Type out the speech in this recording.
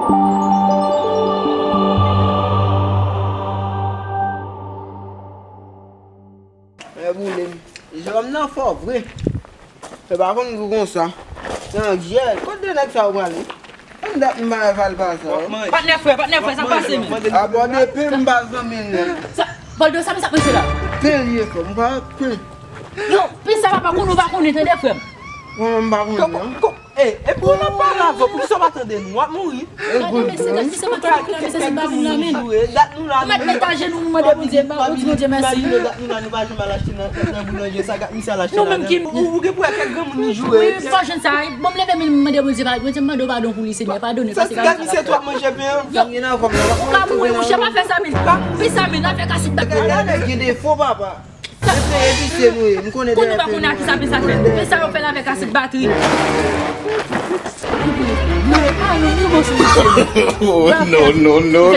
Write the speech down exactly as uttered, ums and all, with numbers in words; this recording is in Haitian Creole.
Mwen boule m. Jewòm nan fò vre. Se pa konn gou konsa. Nan jèl. Kot de nèg sa yo prale? Konn dat m pa fè l pa sa, wi. Patnè frè, patnè frè, sa pase menm. Abòne pe m pa zanmi l nan. Sa, Valdo, sa, sa pase la? Pe l ye frè, m pa pe. Yo, pi sa papa konn ou pa konnen, tande frè m. Mwen menm m pa konnen, non. Eh, epi w nan pale avè w, poukisa w pa tande nou? W ap mouri. Gade mesye, gade mesye, mwen te reklame se sou bab nou la menm. Dat nou la, nou mèt met ajenou, nou mande Bondye, nou di Bondye mèsi. Dat nou la, nou pa janm al achte nan, nan boulanje sa, gad misye al achte la. Nou menm ki ou, ou gen pou wè kèk granmoun li joure. Wi, fò jwenn sa. Bon, m leve men m mande Bondye, Bondye, m mande w padon pou li, Senyè, padone. Sa gad misye twò ap manje pen an. Ou ka mouri, mouche, pa fè sa, men. Pi sa, men, afè kasit bab la. Gade, gen defo, papa. Mesye, epi se nou ye, m konnen. Konnen pa konnen a kisa pe sa fè. Men sa yo fè l avèk asid batri. Oh, no, no, no, no.